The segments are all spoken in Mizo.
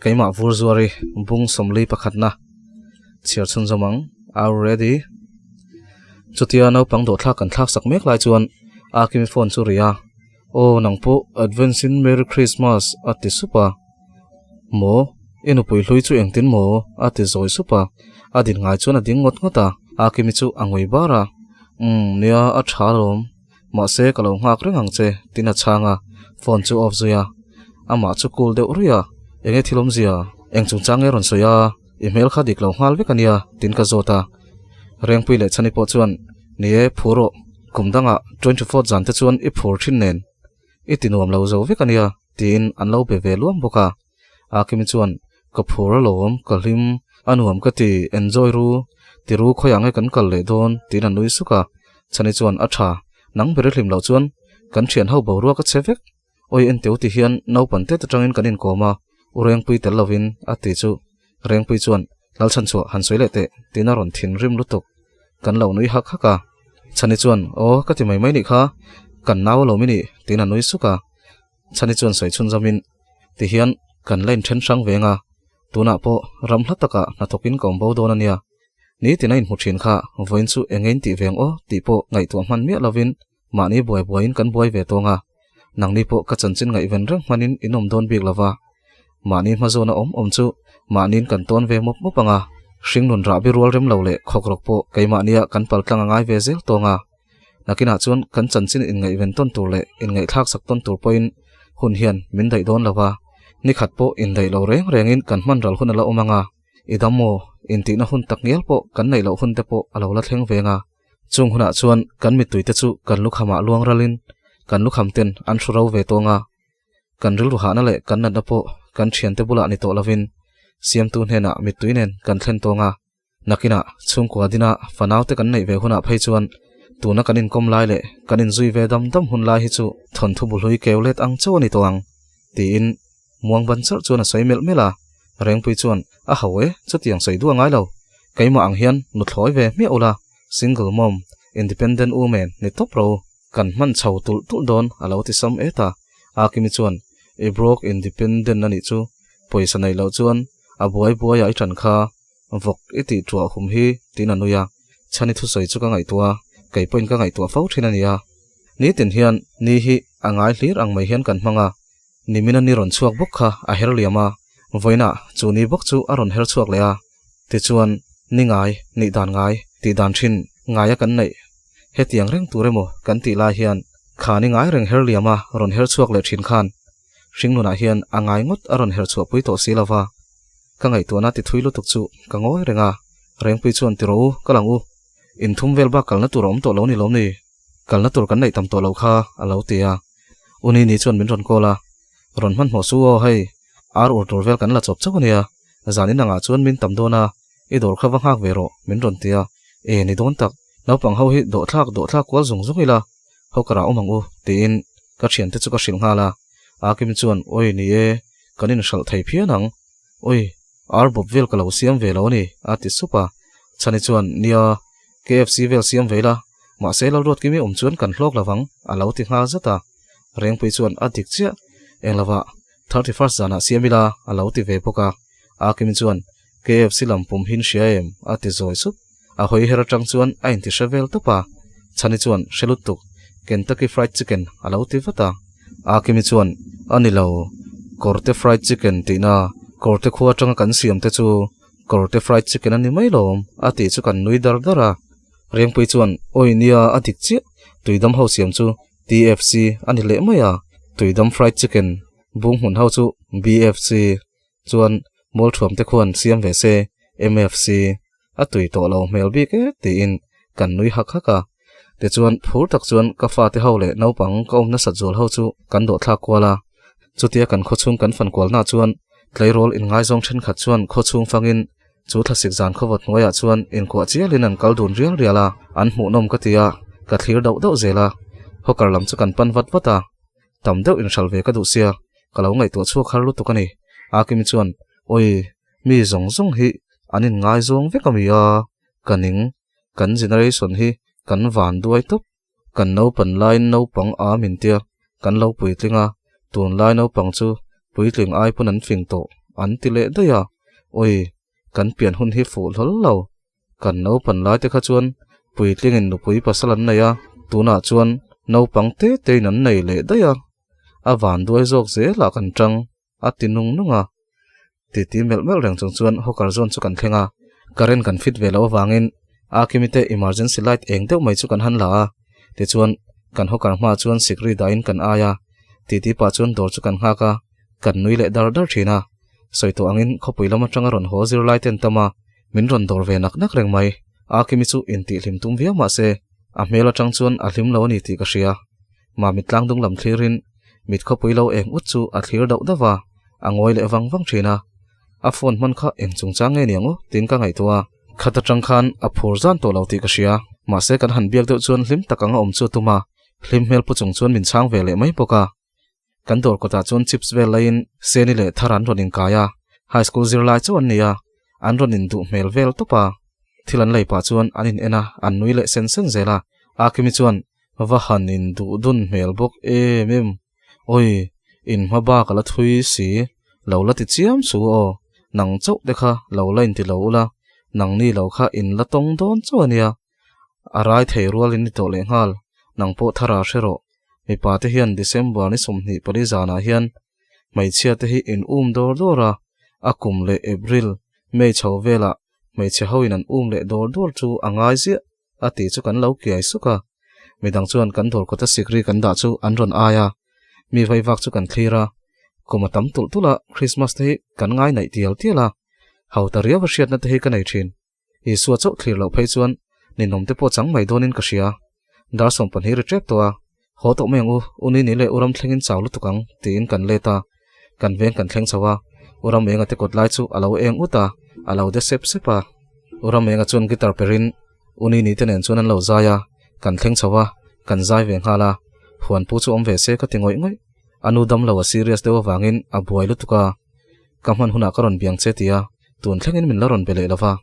Keimah vur zuar i bung sawmli pakhatna chhiar chhunzawm ang, are you ready? Chutia naupang dawhthlak kan thlak sak mek lai chuan Akimi phone chu ri a, Aw nang pawh advance in Merry Christmas a ti sup a. Maw? I nupui hlui chu engtin maw? a ti zawi sup a, a din ngai chuan a ding ngawt ngawt a, Akimi chu a ngui bar a, Umm nia a tha alawm, mahse ka lo nghak reng ang che tiin a chhang a, phone chu off zui a, amah chu cool deuh ruih a, Enge thil awmzia? Eng chungchang nge rawn sawi a? I hmel kha dik lo nghal vek a nia tiin ka zawt a, Rengpui leh Chhani pawh chuan, Ni e, phur rawh, kum dangah 24 zan te chuan i phur thin nen i ti nuam lo zo vek a nia tiin an lo be ve luam bawk a. Akimi chuan, Ka phur alawm, ka hlim, a nuam ka ti, enjoy ru, ti ru khawiah nge kan kal leh dawn tiin a nui suk a. Chhani chuan, A tha, nang ber i hlim loh chuan kan thian ho boruak a che vek, awi enteu ti hian naupan tet atangin kan inkawm a, u Rengpui tel lovin a ti chu. Rengpui chuan, Lalchhanchhuah han sawi leh teh tiin a rawn thinrim lutuk. Kan lo nui hak hak a. Chhani chuan, Aw, ka ti mai mai nih kha, kan nau alawm i nih, tiin a nui suk a. Chhani chuan sawi chhun zawmin, Ti hian kan la inthen hrang veng a, tunah pawh ram hla takah hnathawkin ka awm bo dawn a nia. Nitin a inhmu thin kha, vawiin chu eng nge in tih veng aw tih pawh ngaihtuah hman miah lovin mahni buai buaiin kan buai ve tawng a. Nangni pawh ka chanchin ngaihven reng hmanin in awm dawn bik lova. Mahni hmazawna awm awm chu mahniin kan tawn ve mawp mawp ang a, hringnun rahbi rual rem lo leh khawkrawk pawh keimahnia kan paltlang a ngai ve zel tawng a. Nakinah chuan kan chanchin inngaihven tawn tur leh inngaihthlak sak tawn tur pawhin hun hian min daih dawn lo va, nikhat pawh indaih lo reng rengin kan hman ral hun a la awm ang a, i dam maw intihna hun tak ngial pawh kan neih loh hun te pawh a lo la thleng veng a. Chung hunah chuan kan mittuite chu kan lukhamah luang ralin kan lukham ten an hru ro ve tawng a. Kan rilru hahna leh kan natna pawh kan thiante bulah ni tawh lovin siamtu hnenah mittui nen kan thlen tawng a. Nakinah chhungkua dina fanaute kan neih ve hunah phei chuan tuna kan inkawm lai leh kan inzui ve dam dam hun lai hi chu thawnthu buhlui keu let ang chauh a ni tawh ang tiin muang ban chawrh chuan a sawi melh melh a. Rengpui chuan a ho e, chutiang sawi duh a ngai lo. Keimah ang hian nuthlawi ve hmiah ula, single mom, independent woman ni tawp ro. Kan hman chho tulh tulh dawn a lo ti sam et a. Akimi chuan, I broke independent a nih chu, pawisa neih loh chuan a buai buaiah i ṭan kha, vawk i tih ṭuah hum hi tiin a nui a. Chhani thusawi chu ka ngaihtuah a, kei pawhin ka ngaihtuah fo ṭhin a nia. Nitin hian ni hi a ngai hlir ang mai hian kan hmang a, nimina ni rawn chhuak bawk kha a her liam a, vawiinah chu ni bawk chu a rawn her chhuak leh a. Tichuan, ni ngai, nih dan ngai, tih dan ṭhin ngaia kan neih hetiang reng tur emaw kan tih lai hian kha ni ngai reng her liam a rawn her chhuak leh ṭhin khan hringnunah hian a ngai ngawt a rawn her chhuah pui tawh si lova. Ka ngaihtuahna ti thui lutuk chu ka ngawi reng a, Rengpui chuan ti rawh u, ka lang u. Inthum vel bak kalna tur a awm tawh lo ni lawm ni? Kalna tur kan neih tam tawh loh kha a lo ti a. U Nini chuan min rawn call a, Rawn hmanhmawh su aw hei, ar ur tur vel kan la chawp chauh a nia, zan inangah chuan min tam dawn a, i dawr kha va nghak ve rawh min rawn ti a. E ni dawn tak, naupang ho hi dawhthlak dawhthlak kual zung zung ila, ho ka rah awm ang u tiin ka thiante chu ka hrilh nghal a. Akim chuan Awi ni e, kan inhralh thei phian ang, Awi, ar bawp vel ka lo siam ve lo a ni a ti sup a. Chhani chuan Nia, KFC vel siam ve ila, mahse Lalruatkimi awm chuan kan hlawk lo vang a lo ti nghal zat a. Rengpui chuan a dik chiah, eng lovah 31st zanah siam ila a lo ti ve bawk a. Akimi chuan KFC lam pum hin hria em? a ti zawi sup. A hawi her atang chuan a inti hre vel tawp a. Chhani chuan hre lutuk, Kentucky Fried Chicken a lo ti vat a. Akimi chuan a ni lo, Kawrte Fried Chicken tihna Kawrte khua atanga kan siam te chu Kawrte Fried Chicken a ni mai lawm a tih chu kan nui dar dar a. Rengpui chuan Awi nia a dik chiah, tuidam ho siam chu TFC a ni leh mai a, tuidam fried chicken bung hmun ho chu BFC chuan Mualthuam te khuan siam ve se MFC a tui tawh lo hmel bik e tiin kan nui hak hak a. Tichuan phur tak chuan ka fate ho leh naupang ka awm nasat zual ho chu kan dawhthlak kual a. Chutia kan khawchhung kan fan kualna chuan tleirawl inngaizawng thenkhat chuan khawchhung fangin. Chu thlasik zan khawvawt hnuaiah chuan inkuah chialin an kal dun rial rial a, an hmuhnawm ka ti a, ka thlir dauh dauh zel a. Hawker lam chu kan pan vat vat a, tam deuh inhral ve ka duh sia, ka lo ngaihtuah chhuak har lutuk a ni. Akimi chuan, Awi, mi zawng zawng hi an inngaizawng vek a mi a, ka ning, kan generation hi kan van duai tawp. Kan naupan laiin naupang a min tia kan lo puitling a, tunlai naupang chu puitling ai pawn an fing tawh an ti leh daih a, awi kan pian hun hi fuh hlawl lo. Kan naupan lai te kha chuan puitlingin nupui pasal an nei a, tunah chuan naupang te tein an nei leh daih a, a vanduai zawk zelah kan tang a ti nung nung a. Titi melh melh reng chung chuan hawker zawn chu kan thleng a, current kan fit ve loh avangin Akimi te emergency light eng deuh mai chu kan han la a, tichuan kan hawker hmaah chuan sikri dahin kan ai a, titi pah chuan dawr chu kan nghak a, kan nui leh dar dar thin a. Sawi tawh angin khawpui lam atanga rawn haw zirlai ten tam a, min rawn dawr ve nak nak reng mai. Akimi chu intihhlim tum viau mah se, a hmel atang chuan a hlim lo a ni tih ka hria. Mami tlang dung lam thlirin mit khawpui lo eng ut chu a thlir dauh dauh a, a ngawi leh vang vang thin a. A phone hman kha eng chungchang nge niang aw tiin ka ngaihtuah a. Khat atang khan a phur zan tawh lo tih ka hria. Mahse kan han biak deuh chuan hlim tak anga awm chu a tum a, hlim hmel pu chung chuan min chhang ve leh mai bawk a. Kan dawr kawtah chuan chips vel laiin Seni leh Thar an rawn inkai a, high school zirlai chauh an ni a, an rawn induh hmel vel tawp a. Thil an lei pah chuan an in en a, an nui leh sen sen zel a. Akimi chuan Va han in duh dun hmel bawk em em. Awi, in hma bak a la thui si, lo la ti chiam chu aw, nang chauh te kha lo la inti lo ula, nang ni lo kha in la tawng dawn chauh a nia. A rai thei rual in ni tawh leh nghal, nang pawh thar a hre rawh. Mipa te hian December ni 24 zanah hian hmeichhia te hi in um dawr dawr a, a kum leh April, May chho velah hmeichhe ho in an um leh dawr dawr chu a ngai ziah. A tih chu kan lo kiai suk a, midang chuan kan dawr kawta sikri kan dah chu an rawn ai a, mi vaivak chu kan thlir a, kum a tam tulh tulh a, Christmas te hi kan ngai naih tial tial a, ho ta riau a hriatna te hi ka nei thin. Isua chauh thlir loh phei chuan ninawm te pawh chang mai dawnin ka hria. Dar 12 ri tep tawh a, haw tawh mai ang u, u Nini leh u Ramthlengin chau lutuk ang tiin kan let a, kan veng kan thleng chho a, u Ramenga te kawt lai chu a lo eng ut a, a lo de sep sep a. U Ramenga chuan guitar perin u Nini te nen chuan an lo zai a, kan thleng chho a, kan zai ve nghal a, huan pu chu awm ve se ka ti ngawih ngawih. A nu dam lo a serious deuh avangin a buai lutuk a, ka hman hunah ka rawn biang che ti a, tun thlengin min la rawn be leh lo va,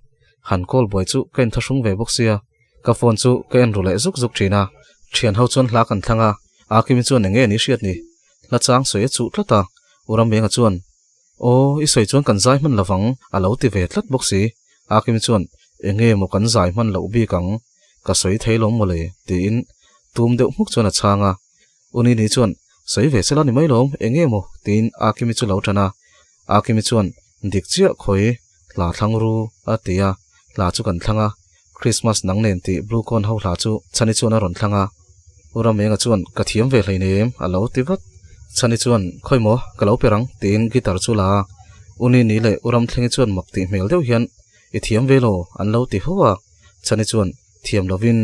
han call buai chu ka inthahrung ve bawk sia. Ka phone chu ka en ru leh zuk zuk thin a, thian ho chuan hla kan thlang a, Akimi chuan eng nge ni hriat ni? Hla chang sawi a chuh tlat a, U Rambenga chuan, Aw, i sawi chuan kan zai hman lovang a lo ti ve tlat bawk si. Akimi chuan, Eng nge maw kan zai hman loh bik ang? Ka sawi thei lawm mawle tiin tum deuh hmuk chuan a chhang a. U Nini chuan, Sawi ve sela ni mai lawm, eng nge maw? tiin Akimi chu lo tan a. Akimi chuan, Dik chiah khawi, hla thlang ru a ti a, hla chu kan thlang a. Christmas nang nen tih Blue Cone ho hla chu Chhani chuan a rawn thlang a. U Ramenga chuan, Ka thiam ve hleinem a lo ti vat. Chhani chuan, Khawi maw, ka lo per ang tiin guitar chu la a. U Nini leh U Ramthlengi chuan mak tih hmel deuh hian, I thiam ve lo an lo ti ho a. Chhani chuan, Thiam lovin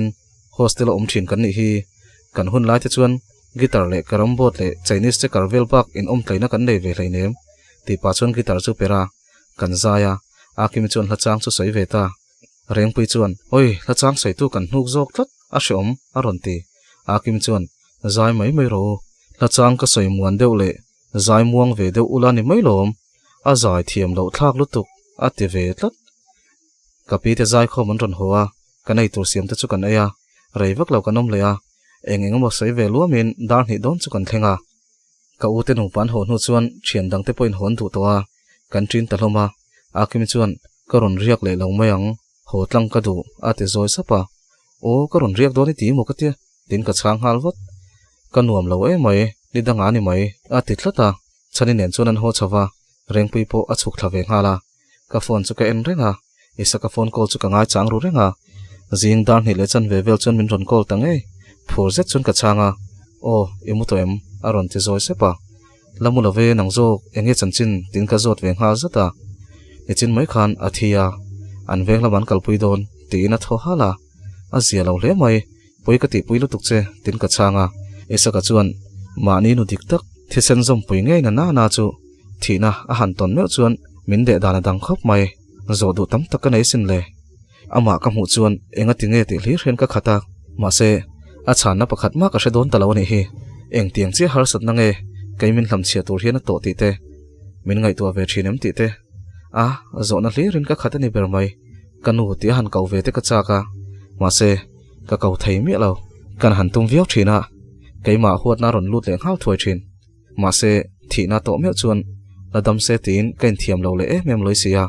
hostel a awm thin kan nih hi. Kan hun lai te chuan guitar leh carrom board leh Chinese checker vel bak in awm tlaina kan nei ve hleinem tih pah chuan guitar chu per a, kan zai a. Akimi chuan hla chang chu sawi ve ta. Rengpui chuan, Oi, hla chang sawitu kan hnuk zawk tlat, a hreawm, a rawn ti. Akim chuan, Zai mai mai rawh u, hla chang ka sawi muan deuh leh zai muang ve deuh ula ni mai lawm, a zai thiam loh thlak lutuk, a ti ve tlat. Ka pi te zai khawm an rawn haw a, kan ei tur siam te chu kan ei a, rei vak lo kan awm leh a, eng eng emaw sawi ve luamin dar hnih dawn chu kan thleng a. Ka u te nupa an haw hnu chuan thian dang te pawhin hawn duh tawh a, kan ṭin ta hlawm a. Akimi chuan, Ka rawn riak leh lo mai ang, haw tlang ka duh, a ti zawi sap a. Aw, ka rawn riak dawn i ti maw ka tia, tiin ka chhang nghal vat. Ka nuam lo em mai, ni dangah a ni mai, a ti tlat a. Chhani nen chuan an haw chho va, Rengpui pawh a chhuk thla ve nghal a. Ka phone chu ka en reng a, Isaka phone call chu ka ngaichang ru reng a. Zing dar hnih leh chanve vel chuan min rawn call ta ngei. Phur zet chuan ka chhang a, Aw, i mu tawh em? a rawn ti zawi sep a. La mu lo ve, nang zawk, eng nge chanchin? tiin ka zawt ve nghal zat a. Nichin mai khan a thi a, an veng lamah an kalpui dawn, tiin a thaw hal a. A zia lo hle mai, pawi ka tihpui lutuk che, tiin ka chhang a. Isaka chuan, Mahni nu dik tak, thisen zawmpui ngei na na na chu thihna a han tawn meuh chuan min deh dan a dang khawp mai. Zawh duh tam tak ka nei sin le. Amah ka hmuh chuan enga ti nge tih hlir hian ka khat a, mahse, a chhanna pakhat mah ka hre dawn ta lo a nih hi. Engtiang chiah harsatna nge kei min hlamchhiah tur hian a tawh tih te, min ngaihtuah ve thin em tih te, a zawhna hlirin ka khat a ni ber mai. Ka nu tih a han ko ve te ka chak a, mahse, ka ko thei miah lo. Kan han tum viau thin a, keimah huatna a rawn lut leh nghal thuai thin. Mahse, thihna tawh meuh chuan la dam se tiin ka inthiam lo leh em em lawi si a.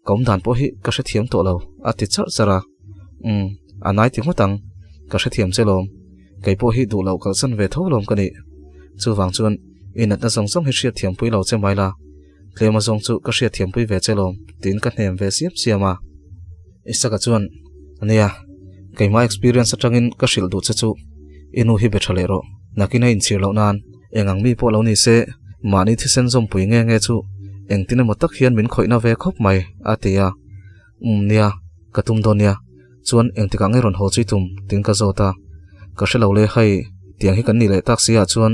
Ka awm dan pawh hi ka hrethiam tawh lo, a ti charh charh a. Umm, a nai ti ngawt ang, ka hrethiam che lawm. Kei pawh hi duh loh kalsan ve tho lawm ka nih. Chuvang chuan i natna zawng zawng hi hriatthiampui lo che mai la, tlem a zawng chu ka hriatthiampui ve che lawm, tiin ka hnem ve siam siam a. Isaka chuan, Nia, keimah experience atangin ka hrilh duh che chu i nu hi be tha leh rawh, nakin a inchhir loh nan eng ang mi pawh lo ni se, mahni thisen zawmpui nge nge chu engtin emaw tak hian min khawihna ve khawp mai, a ti a. Umm nia, ka tum dawn nia, chuan engtikah nge rawn haw chu i tum? tiin ka zawt a. Ka hre lo le, hei, tiang hi kan nih leh tak si ah chuan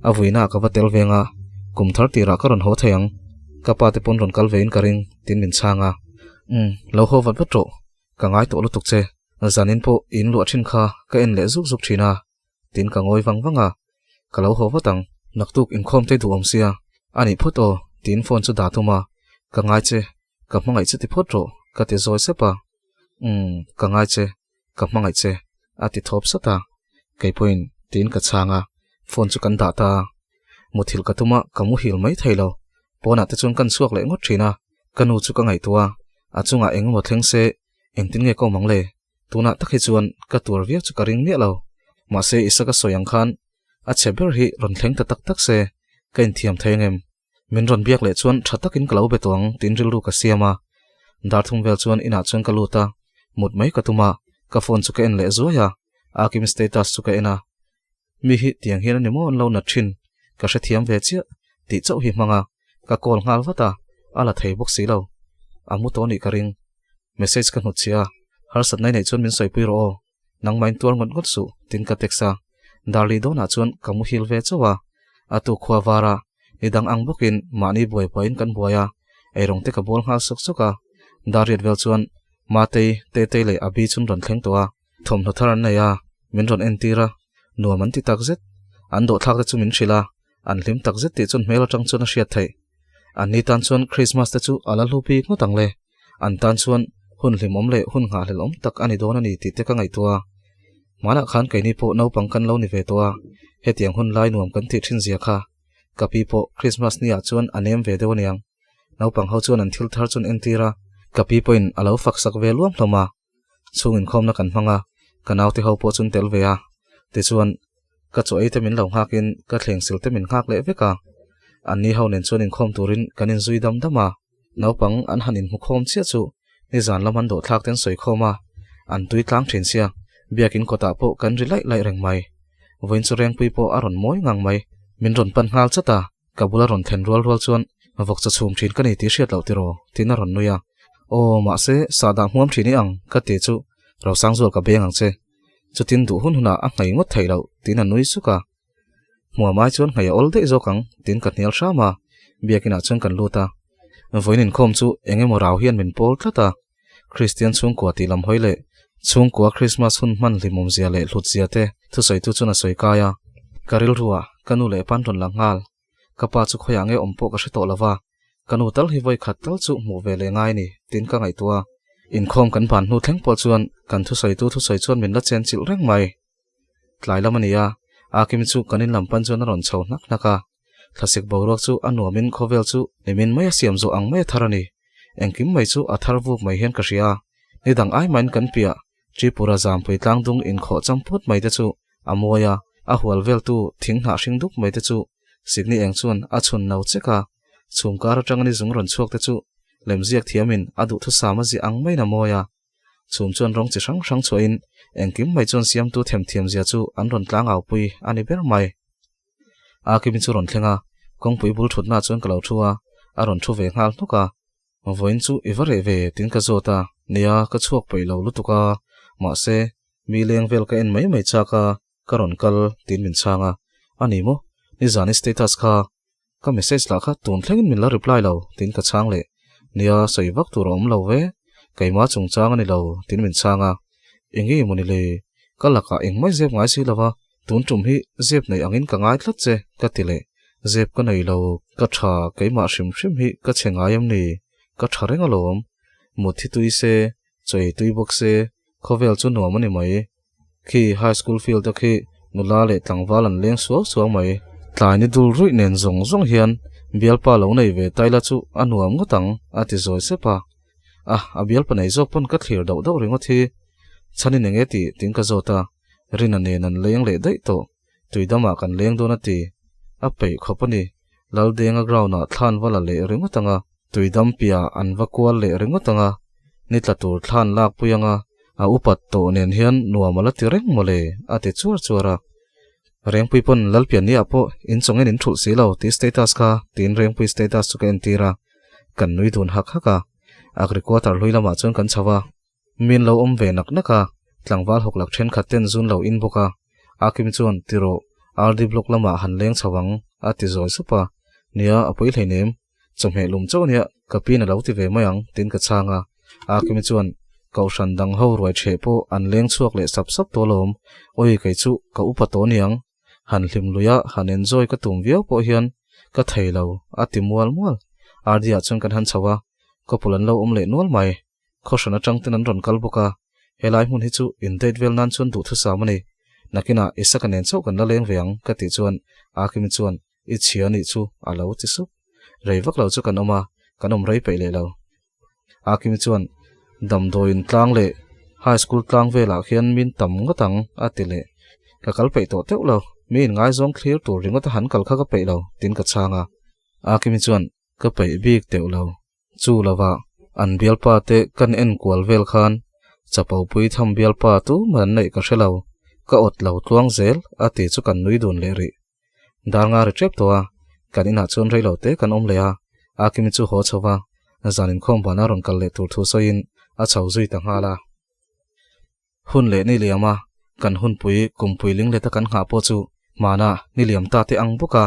a vuina ah ka va tel veng a, kum thar tirah ka rawn haw thei ang, ka pa te pawn rawn kal vein ka ring, tiin min chhang a. Umm, lo haw vat vat rawh, ka ngai tawh lutuk che, zanin pawh i inluah thin kha ka en leh zuk zuk thin a, tiin ka ngawi vang vang a, ka lo haw vat ang. Naktuk inkhawm te duh awm sia, a nih phawt aw, tiin phone chu dah tum a, ka ngai che, ka hmangaih che ti phawt rawh, ka ti zawi sep a, umm, ka ngai che, ka hmangaih che, a ti thawp sat a, kei pawhin tiin ka chhang a, phone chu kan dah ta a, muthilh ka tum a, ka muhil mai thei lo, pawnah te chuan kan chhuak leh ngawt thin a, ka nu chu ka ngaihtuah a, a chungah eng emaw thleng se engtin nge ka awm ang le? Tunah tak hi chuan ka tuar viau chu ka ring miah lo. Mahse Isaka sawi ang khan a chhe ber hi rawn thleng ta tak tak se ka inthiam thei ang em? Min rawn biak leh chuan tha takin ka lo be tawh ang tiin rilru ka siam a. Dar thum vel chuan inah chuan ka lut a, mut mai ka tum a, ka phone chu ka en leh zuai a, Akim status chu ka en a. Mi hi tiang hian a ni maw an lo nat thin, ka hrethiam ve chiah tih chauh hi hmang a, ka call nghal vat a, a la thei bawk si lo. A mu tawh nih ka ring. Message ka hnut chhiah a, harsatna i neih chuan min sawipui rawh aw, nangmahin tuar ngawt ngawt suh tiin ka text a. Darli dawnah chuan ka muhil ve chauh a, a tu khua var a, ni dang ang bawkin mahni buai buaiin kan buai a, eirawng te ka bawl nghal sawk sawk a. Darriat vel chuan Matei, Tetei leh Abi chun rawn thleng tawh a. Thawmhnaw thar an nei a, min rawn entir a, nuam an ti tak zet. An dawhthlak te chu min hrilh a, an hlim tak zet tih chuan hmel atang chuan a hriat theih. An ni tan chuan Christmas te chu a la hlu bik ngawt ang le. An tan chuan hun hlimawm leh hun nghahhlelhawm tak a ni dawn a ni tih te ka ngaihtuah a. Hmanah khan keini pawh naupang kan lo ni ve tawh a, hetiang hun lai nuam kan tih thin zia kha. Ka pi pawh Christmas ni ah chuan a nem ve deuh aniang. Naupang ho chuan an thil thar chu an entir a, ka pi pawhin a lo fak sak ve luam hlawm a. Chhung inkhawmna kan hmang a, ka naute ho pawh chun tel ve a. Tichuan, ka chaw ei te min lo nghakin ka thleng sil te min nghak leh vek a. Anni ho nen chuan inkhawm turin kan inzui dam dam a. Naupang an han inhmukhawm chiah chu nizan lam an dawhthlak te an sawi khawm a, an tui tlang thin sia, biakin kawtah pawh kan ri laih laih reng mai. Vawiin chu Rengpui pawh a rawn mawi ngang mai. Min rawn pan nghal chat a, Ka bula rawn thlen rual rual chuan vawk chaw chhum thin ka ni tih hriat loh tiraw? tiin a rawn nui a. Aw, mahse, sahdah hmuam thin i ang, ka ti chu Rosang zual ka beng ang che. Chutin duh hun hunah a nghei ngawt theih loh, tiin a nui suk a. Hmuam ai chuan nghei a awl daih zawk ang, tiin ka hnial hram a. Biakinah chuan kan lut a. Vawiin inkhawm chu eng emaw rau hian min pawl tlat a. Kristian chhungkua tih lam hawi leh chhungkua Krismas hun hman hlimawmzia leh hlutzia te thusawitu chuan a sawi kai a. Ka rilrua ka nu leh pan rawn lang nghal. Ka pa chu khawiah nge awm pawh ka hre tawh lo va, ka nu tal hi vawi khat tal chu hmuh ve leh ngai ni tiin ka ngaihtuah a. Inkhawm kan ban hnu thleng pawh chuan kan thusawitu thusawi chuan min la chen chilh reng mai. Tlai lam a ni a, Akim chu kan in lam pan chuan a rawn chho hnak hnak a. Thlasik boruak chu a nuamin khawvel chu nimin mai a siam zawh ang mai a thar a ni. Engkim mai chu a thar vuk mai hian ka hria a, ni dang ai mahin kan piah Tripura zampui tlangdung inkhawh cham phut mai te chu a mawi a, a hual veltu thing hnah hring dup mai te chu sikni eng chuan a chhun no chek a, chhum kar atanga ni zung rawn chhuak te chu lemziak thiamin a duhthusam a ziah ang maiin a mawi a. Chhum chuan rawng chi hrang hrang chhuahin engkim mai chuan siamtu themthiam zia chu an rawn tlang au pui a ni ber mai. Akimi chu rawn thleng a, kawngpui bul thutna chuan ka lo thu a, a rawn thu ve nghal hnawk a. Vawiin chu i va reh ve tiin ka zawt a, nia ka chhuak peih lo lutuk a, mahse mi leng vel ka en mai mai chak a, ka rawn kal tiin min chhang a, a ni maw, nizan i status kha ka message lah kha tun thlengin min la reply lo tiin ka chhang leh. Nia, sawi vak tur a awm lo ve, keimah chungchang a ni lo, tiin min chhang a. Enge i mawni le? Ka lakah engmah zep ngai si lo va, tun tum hi zep nei angin ka ngai tlat che, ka ti leh. Zep ka nei lo, ka tha, keimah hrim hrim hi ka chhe ngai em ni? Ka tha reng alawm. Mut hi tui se, chaw ei tui bawk se, khawvel chu nuam a ni mai. Khi high school field a khi nula leh tlangval an leng suau suau mai. Tlai ni dul ruih nen zawng zawng hian bialpa lo nei ve taila chu a nuam ngawt ang, a ti zawi sep a. A, a bialpa nei zawk pawn ka thlir dauh dauh ringawt hi. Chhanin enge tih tiin ka zawt a, Rina nen an leng leh daih tawh. Tuidamah kan leng dawn a ti. A peih khawp a ni. Laldenga ground-ah thlan va la leh ringawt ang a, tuidam piah an va kual leh ringawt ang a, ni tla tur thlan lak pui ang a, a upat tawh nen hian nuam a la ti reng mawle, a ti chuar chuar a. Rengpui pawn Lalpianni-ah pawh inchawngin in thulh si lo tih status kha tiin Rengpui status chu ka entir a, kan nui dun hak hak a. Agri quarter hlui lamah chuan kan chho a. Min lo awm ve nak nak a, tlangval hawklak thenkhat ten zun lo in bawk a. Akim chuan, Ti rawh, RD Block lamah han leng chho ang, a ti zawi sup a. Nia, a pui hleinem. Chawhmeh lum chauh nia, ka pin a lo ti ve mai ang, tiin ka chhang a. Akimi chuan, Kohhran dang ho ruai chheh pawh an leng chhuak leh sap sap tawh alawm. Awi, kei chu ka upa tawh niang. Han hlim lui a, han enjoy ka tum viau pawh hian ka thei lo, a ti mual mual. RD-ah chuan kan han chho a, couple an lo awm leh nual mai. Khawhran atang ten an rawn kal bawk a, helai hmun hi chu in date vel nan chuan duhthusam a ni. Nakinah Isaka nen chauh kan la leng ve ang ka tih chuan Akimi chuan i chhia nih chu a lo ti sup. Rei vak lo chu kan awm a, kan awm rei peih leh lo. Akimi chuan damdawiin tlang leh high school tlang velah khian min tam ngawt ang a ti leh. Ka kal peih tawh teuh lo, mi inngaizawng thlir tur ringawt a han kal kha ka peih lo tiin ka chhang a. Akimi chuan ka peih bik teuh lo. Chu lovah an bialpa te kan en kual vel khan chapo pui tham bialpa tu mah an neih ka hre lo, ka awt lo tluang zel a ti chu kan nui dun leh rih. Dar nga ri tep tawh a, kan inah chuan rei lo te kan awm leh a, Akimi chu haw chho va, zan inkhawm vana rawn kal leh tur thu sawiin a chho zui ta nghal a. Hun leh ni liama kan hunpui kumpui lingleta kan nghah pawh chu hmana ni liam ta te ang bawk a,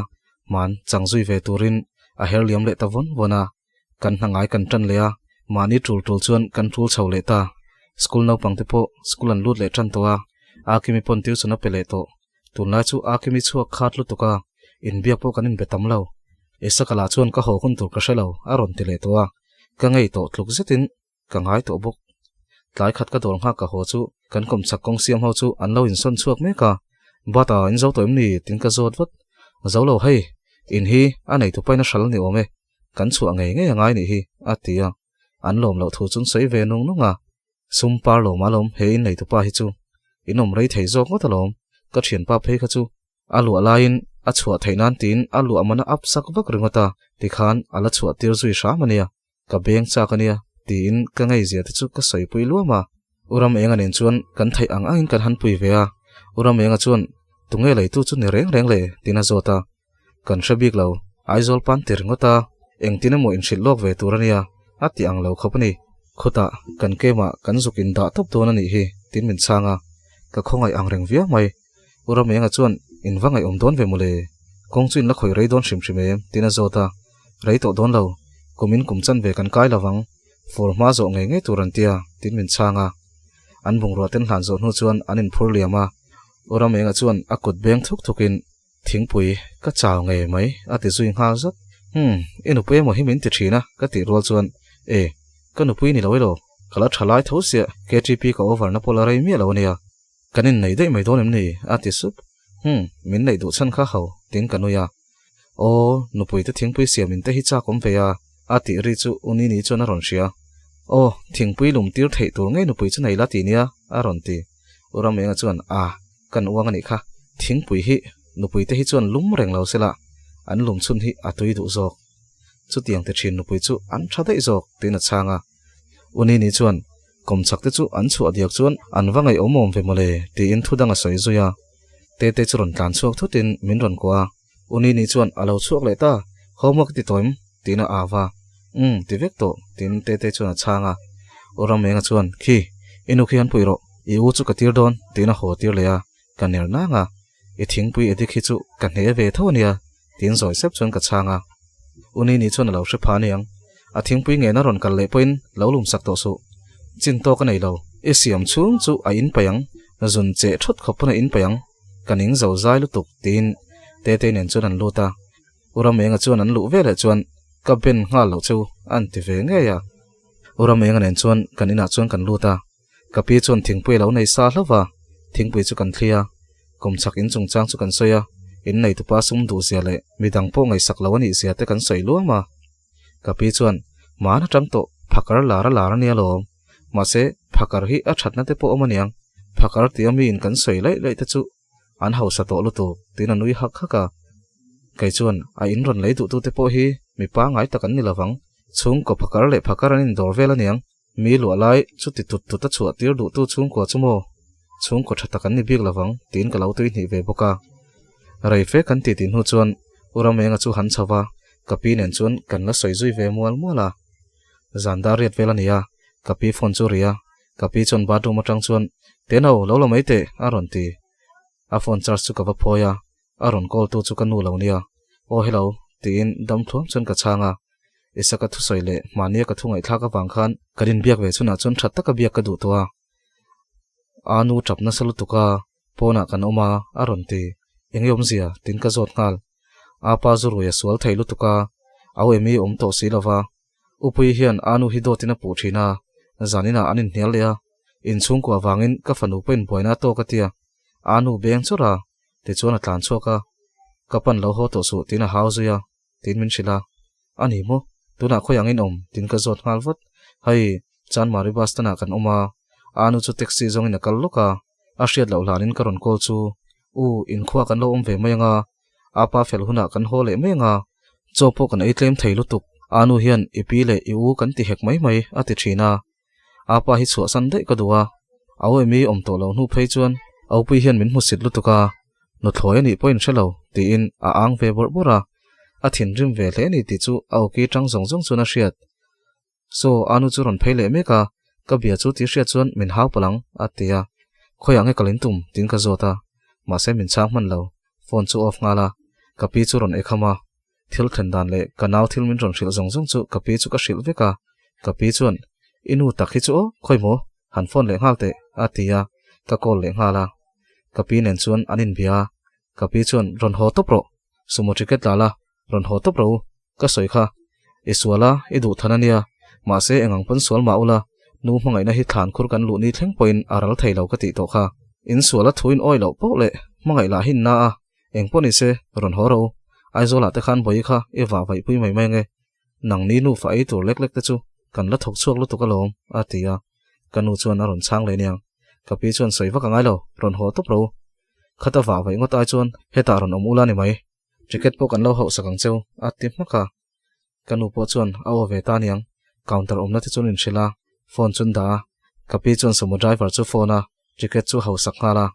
hman chang zui ve turin a her liam leh ta vawn vawn a. Kan hna ngai kan tan leh a, mahni tul tul chuan kan tul chho leh ta. School naupang te pawh school an lut leh tan tawh a, Akimi pawn tuition a pe leh tawh. Tunlai chu Akimi chhuak khat lutuk a, inbiak pawh kan inbe tam lo. Isaka lah chuan ka haw hun tur ka hre lo a rawn ti leh tawh a, ka ngei tawh tluk zetin ka ngai tawh bawk. Tlai khat ka dawr nghak ka haw chu kan kawmchhak kawng siam ho chu an lo insawn chhuak mek a, Bata in zo tawh em ni? Tiin ka zawt vat. Zo lo hei, in hi a neitu paina hral ni awm e, kan chhuah ngei ngei a ngai nih hi, a ti a. An lawm loh thu chu an sawi ve nung nung a. Sum par lawm alawm he in neitu pa hi chu. In awm rei thei zawk ngawt alawm, ka thianpa phei kha chu A luah laiin a chhuah theih nan tiin a luah man a up sak vak ringawt a, tikhan a la chhuah tir zui hram a nia, ka beng chak a nia tiin ka ngeizia te chu ka sawipui luam a. U Ramenga nen chuan kan theih ang angin kan han pui ve a, U Ramenga chuan tunge leitu chu ni reng reng le tiin a zawt a, kan hre bik lo, Aizawl pan ti ringawt a, engtin emaw inhrilh lawk ve tur a nia a ti ang lo khawp a ni. Khutah kan kemah kan zuk indah tawp dawn a nih hi tiin min chhang a, ka khawngaih ang reng viau mai. U Ramenga chuan, In va ngaihawm dawn ve mawle, kawng chu in la khawih rei dawn hrim hrim em? tiin a zawt a. Rei tawh dawn lo, kumin kum chan ve kan kai lovang, fur hma zawh ngei ngei tur an tia, tiin min chhang a. An bungrua ten hlan zawh hnu chuan an inphur liam a. U Ramenga chuan a kut beng thuk thukin, Thingpui, ka chau ngei mai, a ti zui nghal zat. Umm, i nupui emaw hi min ti thin a, ka tih rual chuan, E, ka nupui ni lo elaw, ka la tha lai tho sia, KTP ka over na pawh la rei miah lo ania. Kan innei daih mai dawn em ni? a ti sup. Hum, min neih duh chhan kha ho, tiin ka nui a. Aw, nupui te thingpui siam in te hi chak awm ve a, a tih ri chu u Nini chuan a rawn hria. Aw, thingpui lum tir theih tur ngei nupui chu nei la ti nia, a rawn ti. U Ramenga chuan, A, kan uang a nih kha, thingpui hi nupui te hi chuan lum reng lo sela, an lum chhun hi a tui duh zawk. Chutiang ti thin nupui chu an tha daih zawk, tiin a chhang a. U Nini chuan, Kawmchhak te chu an chhuah diak chuan an va ngaihawm awm ve mawle, tiin thu dang a sawi zui a. Tete chu rawn tlan chhuak thutin min rawn kuah a. U Nini chuan a lo chhuak leh ta, homework ti tawh em? tiin a au a. Umm, ti vek tawh, tiin Tete chuan a chhang a. U Ramenga chuan, Khi, i nu khi han pui rawh, i u chu ka tir dawn, tiin a haw tir leh a. Ka ner nang a, I thingpui edik hi chu ka hne ve tho a nia, tiin zawi sep chuan ka chhang a. U Nini chuan a lo hre pha aniang. A thingpui ngena rawn kal leh pawhin lo lum sak tawh suh. Chin tawk a nei lo. I siam chhung chu a in paih ang, zun cheh thawt khawp pawn a in paih ang. Ka ning zo zai lutuk tiin Tetei nen chuan an lut a. U Ramenga chuan an luh veleh chuan ka ben nghal loh cheu an ti ve ngei a. U Ramenga nen chuan kan inah chuan kan lut a. Ka pi chuan thingpui a lo nei sa hlauh va, thingpui chu kan thli a. Kum chhak in chungchang chu kan sawi a, in neitupa sum duh zia leh midang pawh ngaihsak lo a nih zia te kan sawi luam a. Ka pi chuan, Hmaan atang tawh phakar lar a lar a nia lawm. Mahse, phakar hi a thatna te pawh awm a niang. Phakar tia miin kan sawi laih laih te chu an hausa tawh lutuk tiin a nui hak hak a. Kei chuan a in rawn lei duhtute pawh hi mi pangngai tak an ni lovang. Chhungkaw phakar leh phakar an indawr vel a niang. Mi luah lai chu ti tut tut a chhuah tir duhtu chhungkua chu maw? Chhungkaw tha tak an ni bik lovang tiin ka lo tui hnih ve bawk a. Rei fe kan titi hnu chuan U Ramenga chu han chho va, ka pi nen chuan kan la sawi zui ve mual mual a. Zan dar riat vel a ni a, ka pi phone chu ri a, ka pi chuan bathroom atang chuan, Teno, lo la mai teh, a rawn ti. A phone charge chu ka va phawi a, a rawn call tu chu ka nu lo nia. Aw hello, tiin dam thluam chuan ka chhang a. Isaka thusawi leh mahnia ka thu ngaihthlak avang khan kan inbiak ve chhunah chuan tha taka biak ka duh tawh a. A nu tap nasa lutuk a, pawnah kan awm a, a rawn ti. Eng awmzia? Tiin ka zawt nghal. A pa zu rui a sual thei lutuk a, au emi awm tawh si lova. Upui hian a nu hi dawtin a puh thin a, zaninah an inhnial leh a. Inchhungkua avangin ka fanu pawhin buaina a tawk a tia. A nu beng chawrh a, tichuan a tlan chhuak a. Ka pan lo haw tawh suh tiin a hau zui a. Tiin min hrilh a, A ni maw? Tunah khawi angin awm? Tiin ka zawt nghal vat. Hei, Chanmari bus stand ah kan awm a, Anu chu taxi zawngin a kal lawk a, a hriat loh hlanin ka rawn call chu, U, inkhua kan lo awm ve mai anga, apa fel hunah kan haw leh mai anga, chaw pawh kan ei tlem thei lutuk, Anu hian i pi leh i u kan ti hek mai mai, a ti thin a. Apa hi chhuahsan daih ka duh a, au emi awm tawh loh hnu phei chuan Aupui hian min hmusit lutuk a, nuthlawi a nih pawhin hre lo, tiin a ang ve bawrh bawrh a, a thinrim ve hle a ni tih chu a awki tang zawng zawng chuan a hriat. Saw, Anu chu rawn phei leh mek a, ka bia chu tih hriat chuan min hau palh ang, a ti a, khawiah nge kal in tum? tiin ka zawt a, mahse min chhang hman lo, phone chu off nghal a, ka pi chu rawn ekham a, Thil thlen dan leh ka nau thil min rawn hrilh zawng zawng chu ka pi chu ka hrilh vek a, ka pi chuan, I nu tak hi chu aw, khawi maw, han phone leh nghal teh, a ti a, ka call leh nghal a. Ka pi nen chuan an inbia a, ka pi chuan, Rawn haw tawp rawh, sumo ticket la la, rawn haw tawp rawh u, ka sawi kha. I sual a, i duh than a nia, mahse eng ang pawn sual mah ula, nu hmangaihna hi thlan khur kan luh ni thleng pawhin a ral thei lo ka tih tawh kha. In sual a thu in awi loh poh leh hmangaih lah hin na a, Eng pawh ni se, rawn haw ro. Aizawlah te khan bawi kha i vah vaih pui mai mai ange. Nang ni nufa ei tur lek lek te chu kan la thawk chhuak lutuk alawm, a ti a. Ka nu chuan a rawn chhang leh aniang. Ka pi chuan sawi vak a ngai lo, rawn haw tawp ro. Khata vah vaih ngawt ai chuan hetah rawn awm ula ni mai. Ticket pawh kan lo hauh sak ang cheu, a ti hmak a. Ka nu pawh chuan a aw ve ta aniang, counter awmna te chuan inhrilh a, phone chu an dah a. Ka pi chuan sumo driver chu phone a, ticket chu hausak nghal a.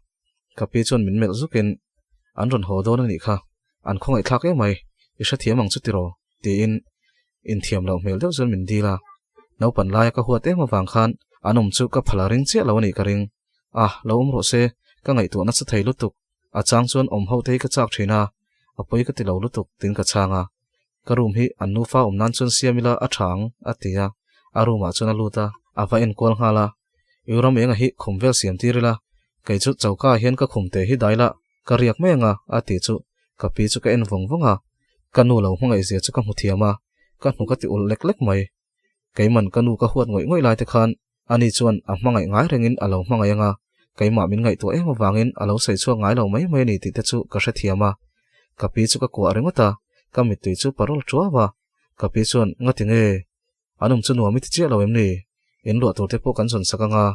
Ka pi chuan min melh zukin, An rawn haw dawn a nih kha, an khawngaih thlak em mai, i hrethiam ang chu tiraw? tiin inthiam loh hmel deuh chuan min dil a. Naupan laia ka huat em avang khan an awm chu ka phal a ring chiah lo a nih ka ring. A, lo awm rawh se, ka ngaihtuah nasa thei lutuk. A chang chuan awm ho te hi ka chak thin a, a pawi ka ti lo lutuk tiin ka chhang a. Ka room hi an nufa awm nan chuan siam ila a tha ang, a ti a. A room ah chuan a lut a, a va enkual nghal a. I ram enga hi khum vel siam tir ila, kei chu choka ah hian ka khum te hi dai la, ka riak mai anga, a ti chu ka pi chu ka en vawng vawng a. Ka nu lo hmangaih zia chu ka hmu thiam a, ka hnu ka ti ulh lek lek mai. Keiman ka nu ka huat ngawih ngawih lai te khan ani chuan a hmangaih ngai rengin a lo hmangaih anga, keimah min ngaihtuah em avangin a lo sawi chhuak ngai lo mai mai a ni tih te chu ka hrethiam a. Ka pi chu ka kuah ringawt a, ka mittui chu parol tuau a. Ka pi chuan, Ngati nge? An awm chu nuam i ti chiah lo em ni? In luah tur te pawh kan zawn sak anga,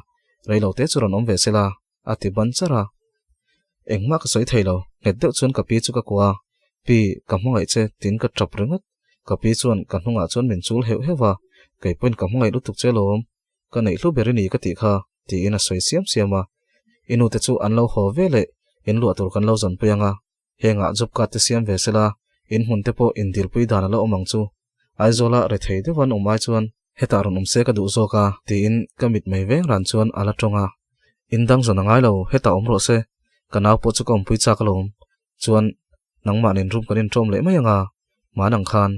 rei lo te chu rawn awm ve se la, a ti ban char a. Engmah ka sawi thei lo, nghet deuh chuan ka pi chu ka kuah a, Pi, ka hmangaih che, tiin ka tap ringawt. Ka pi chuan ka hnungah chuan min chul heuh heuh a, Kei pawhin ka hmangaih lutuk che lawm, ka neih hlu ber i ni ka tih kha, tiin a sawi siam siam a. I nute chu an lo haw ve leh, in luah tur kan lo zawnpui ang a, hengah job card te siam ve sela, in hmun te pawh indirpui dan a la awm ang chu. Aizawla rethei deuh an awm ai chuan hetah rawn awm se ka duh zawk a, tiin ka mit mai veng ran chuan a la tawng a. In dang zawn a ngai lo, hetah awm rawh se, ka nau pawh chu ka awmpui chak alawm. Chuan nangmah nen room kan inṭawm leh mai ang a, man ang khan.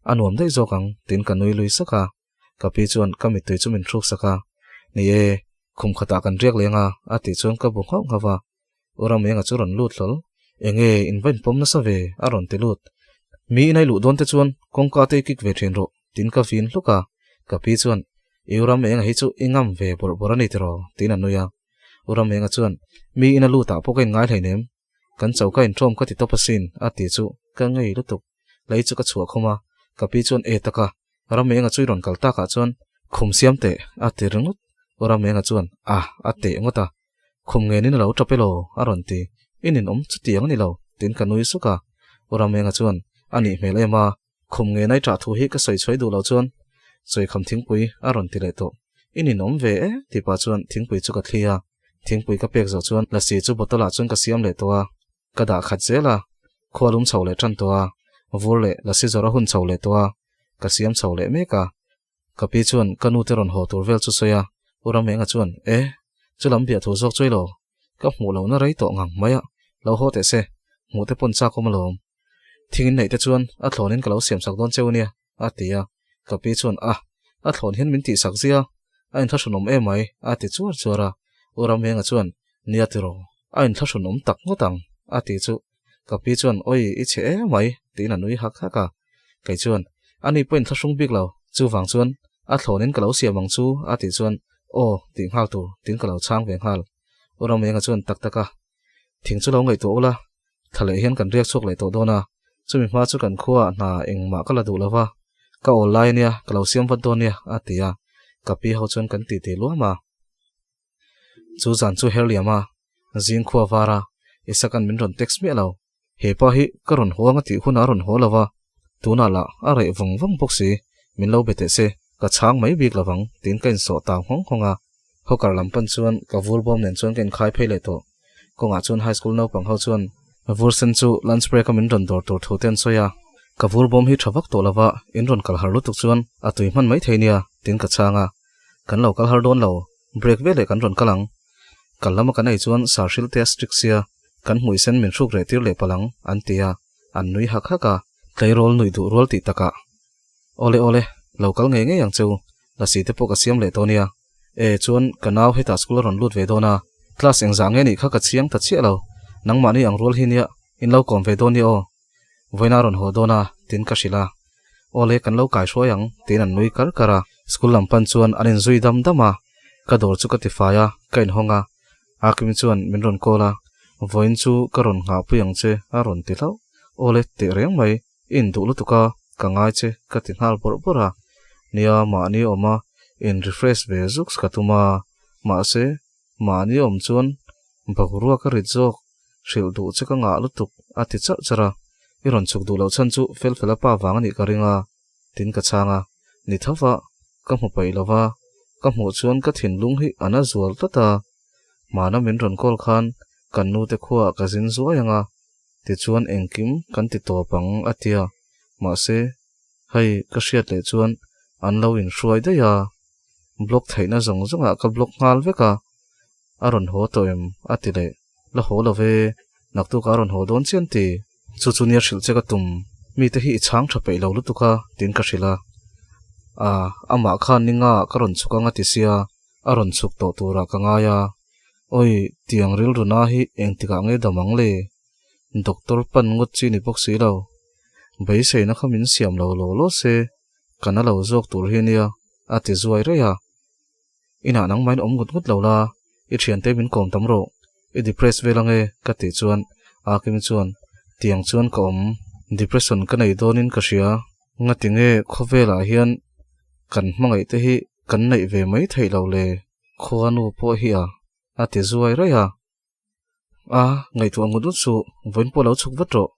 A nuam daih zawk ang, tiin ka nui lui sak a. Ka pi chuan ka mittui chu min hruk sak a, Ni e, khum khatah kan riak leng a, a tih chuan ka bu nghauh nghauh a. U Ramenga chu rawn lut hlawl. Enge, in va inpawm nasa ve, a rawn ti lut. Mi inai luh dawn te chuan kawngka te i kik ve thin rawh, tiin ka vin hluk a. Ka pi chuan, I U Ramenga hi chu i ngam ve bawrh bawrh a ni tiraw, tiin a nui a. U Ramenga chuan, Mi ina lutah pawh ka inngai hleinem, Kan choka inṭawm ka ti tawp asin, a ti chu ka ngei lutuk. Lei chu ka chhuah khum a, ka pi chuan e taka, Ramenga chu i rawn kal takah chuan khum siam teh, a ti ringawt. U Ramenga chuan a, a teh ngawt a, khum ngenin a lo ṭap elaw, a rawn ti. I ninawm chutiang a ni lo, tiin ka nui suk a. U Ramenga chuan a nih hmel em a, Khum nge nai ṭah thu hi ka sawi chhuai duh lo chuan sawikham thingpui a rawn ti leh tawh. I ninawm ve e tih pah chuan thingpui chu ka thli a, thingpui ka pek zawh chuan lasi chu bottle ah chuan ka siam leh tawh a, ka dah khat zel a, khua lum chho leh ṭan tawh a, vur leh lasi zawrh a hun chho leh tawh a, ka siam chho leh mek a. Ka pi chuan ka nu te rawn haw tur vel chu sawi a, U Ramenga chuan e, chu lam biah thu zawk chuai lo, ka hmuh lohna rei tawh ngang mai a, lo haw teh se, hmuh te pawn chak awm alawm. Thing in neih te chuan a thlawn in ka lo siam sak dawn cheu nia, a ti a. Ka pi chuan a, a thlawn hian min tih sak zia, a inthlahrun awm em mai, a ti chuar chuar a. U Ramhenga chuan, Nia tiraw, a inthlahrun awm tak ngawt ang, a ti chu. Ka pi chuan, Awi, i chhe em mai, tiin a nui hak hak a. Kei chuan, Ani pawh inthlahrung bik lo, chuvang chuan a thlawn in ka lo siam ang chu, a tih chuan, Aw, tih nghal tur, tiin ka lo chhang ve nghal. U Ramhenga chuan tak tak a, Thing chu lo ngaihtuah ula, Thla leh hian kan riak chhuak leh tawh dawn a, chumi hma chu kan khuaah hna engmah ka la duh lo va, ka awl lai ania, ka lo siam vat dawn nia, a ti a, ka pi ho chuan kan titi luam a. Chu zan chu Herliama zing khua var a, Isaka'n min rawn text miah lo. He pa hi ka rawn haw ang a tih hunah a rawn haw lo va, tunah lah a reh vawng vawng bawk si, min lo be teh se, ka chhang mai bik lo vang, tiin ka insawh tau nghawng nghawng a. Hawker lam pan chuan ka vur bawm nen chuan ka inkhai phei leh tawh. Kawngah chuan high school naupang ho chuan vur sen chu lunch break a min rawn dawr tur thu te an sawi a. Ka vur bawm hi tha vak tawh lova in rawn kal har lutuk chuan a tui hman mai thei nia tiin ka chhang a. Kan lo kal har dawn lo, break veleh kan rawn kal ang. Kal lama kan ei chuan sar hrilh te a strict sia, kan hmui sen min hruk reh tir leh palh ang an ti a, an nui hak hak a. Tleirawl nuih duh rual tih takah Awle awle, lo kal ngei ngei ang cheu, lasi te pawh ka siam leh tawh nia. E, chuan ka nau hetah school a rawn lut ve dawn a, class engzah nge nih kha ka chiang ta chiah lo, nangmahni ang rual hi nia, in lo kawm ve dawn nia aw. Vawiin a rawn haw dawn a, tiin ka hrilh a. Awle, kan lo kai hruai ang, tiin an nui kar kar a. School lam pan chuan an inzui dam dam a, ka dawr chu ka tifai a, ka inhawng a. Akim chuan min rawn call a, vawiin chu ka rawn nghahpui ang che, a rawn ti hlauh. Awle, teh reng mai. I induh lutuk a, ka ngai che ka ti nghal bawrh bawrh a. Nia, mahni awm a, in refresh ve zuks ka tum a. Mahse, mahni awm chuan boruak a rit zawk, hrilh duh che ka ngah lutuk a ti charh charh a. I rawn chhuk duh loh chhan chu fel fel a pa vang a nih ka ring a, tin ka chhang a. Ni tho va, ka hmu paih lo va, ka hmuh chuan ka thinlung hi a na zual tlat a. Hmana min rawn call khan kan nute khuaah ka zin zuai ang a. Tichuan engkim kan ti tawp ang a tia, mahse hei ka hriat leh chuan an lo inhruai daih a, block theihna zawng zawngah ka block nghal vek a, a rawn haw tawh em a ti leh, la haw lo ve, naktuk a rawn haw dawn chian ti. Chu chu nia hrilh che ka tum, mite hi i chhang tha peih lo lutuk a tiin ka hrilh a, a amah khan ni nga ka rawn chhuk ang a ti sia, a rawn chhuk tawh turah ka ngai a, Awi, tiang rilru na hi engtikah nge dam ang le? Doctor pan ngawt chi ni bawk si lo. Beiseina kha min siam lo law law se, ka na lo zawk tur hi nia, a ti zuai raih a. Inah nangmahin awm ngut ngut lo la, i thiante min kawm tam rawh, i depress vel ange ka tih chuan Akim chuan, Tiang chuan ka awm, depression ka nei dawnin ka hria, ngatinge khawvelah hian kan hmangaih te hi kan neih ve mai theih lo le? Khuanu pawh hi a, a ti zuai raih a. A, ngaihtuah ngut ngut suh, vawiin pawh lo chhuk vat rawh.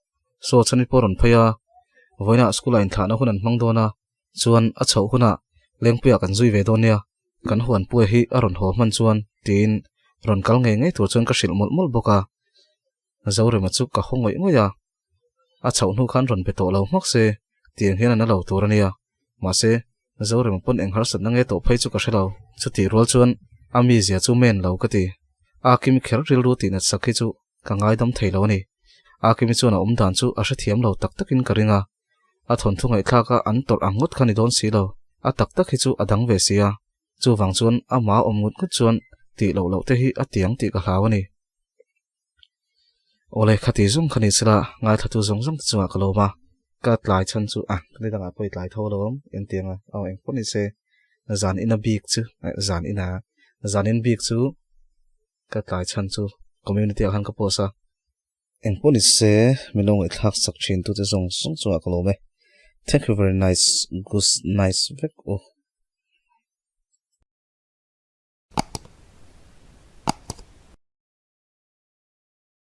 Saw chhan i pawh rawn phei a, vawiinah school-ah inthlahna hun an hmang dawn a, chuan a chhoh hunah Lengpuiah kan zui ve dawn nia, kan huan puia hi a rawn haw hman chuan tiin rawn kal ngei ngei tur chuan ka hrilh mawlh mawlh bawk a. Zorema chu ka haw ngawih ngawih a. A chhoh hnu khan rawn be tawh lo hmak se, tiang hian an a lo tur a nia. Mahse, Zorema pawn eng harsatna nge tawh phei chu ka hre lo. Chutih rual chuan a mizia chu men lo ka ti. A Kimi kher rilru tih nat sak hi chu ka ngaidam thei lo a ni. A Kimi chuan a awm dan chu a hrethiam lo tak takin ka ring a. A thawnthu ngaihthlak a an tawrh ang ngawt kha ni dawn si lo, a tak tak hi chu a dang ve si a, chuvang chuan amah awm ngut ngut chuan tih loh loh te hi a tiang tih ka hlau a ni. Awle, khati zawng kha ni sela, ngaithlatu zawng zawng te chungah ka lawm a, ka tlai chhan chu a, ni dangah pawh i tlai tho lo awm, engtiang a, aw eng pawh ni se, zan ina bik chu, zan ina, zan in bik chu ka tlai chhan chu community ah khan ka post a. Eng pawh ni se, min lo ngaihthlak sak thin tute zawng zawng chungah ka lawm e. Thank you very nice, good nice vek u.